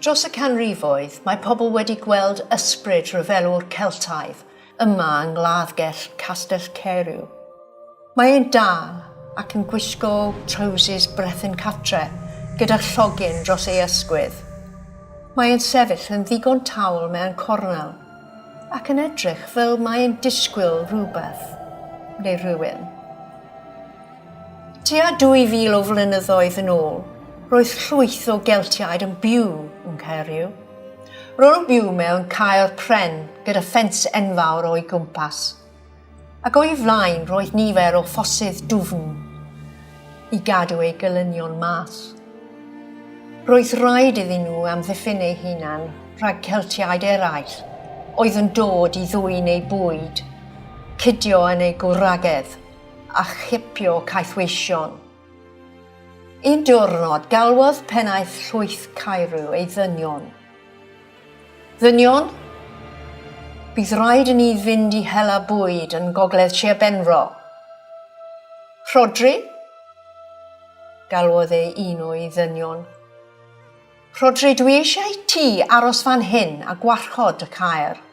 Dros y canrifoedd, mae pobl wedi gweld ysbryd rhyfelwr Celtaidd yma yng Ngladdgell Castell Caeriw. Mae e'n dal ac yn gwisgo trowsus brethyn catre gyda llogyn dros ei ysgwydd. Mae e'n sefyll yn ddigon tawel mewn cornel ac yn edrych fel mae e'n disgwyl rhywbeth neu rhywun. Tua 2,000 o flynyddoedd yn ôl, roedd llwyth o Geltiaid yn byw yn Caeriw. Ro'n nhw'n byw mewn caer pren gyda ffens enfawr o'i gwmpas. Ac o'i flaen roedd nifer o ffosydd dwfn i gadw eu gelynion mas. Roedd rhaid iddyn nhw amddiffyn eu hunan rhag Celtiaid eraill oedd yn dod i ddwyn eu bwyd, cydio yn eu gwragedd a chipio caethweision. Un diwrnod, galwodd pennaeth llwyth Caeriw ei ddynion. Ddynion, bydd rhaid i ni fynd i hela bwyd yn gogledd Sir Benfro. Rhodri? Galwodd e un o'i ddynion. Rhodri, dwi eisiau ti aros fan hyn a gwarchod y caer.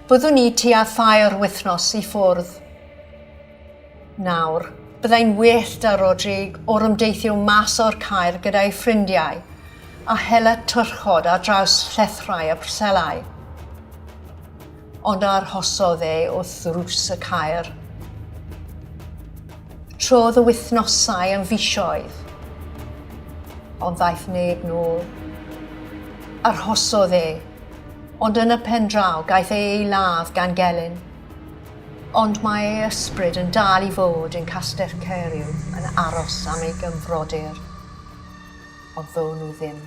Byddwn ni tua thair wythnos i ffwrdd. Nawr, byddai'n well 'da Rhodri orymdeithio mas o'r caer gyda'i ffrindiau a hela tyrchod ar draws llethrau a Preselau. Ond arhosodd e wrth ddrws y caer. Trodd y wythnosau yn fisoedd, ond ddaeth neb nôl. Arhosodd e Ond yn y pen draw gaeth e ei ladd gan gelyn. Ond mae ei ysbryd yn dal i fod yn Castell Caeriw yn aros am ei gymfrodyr. Ond ddown nhw ddim.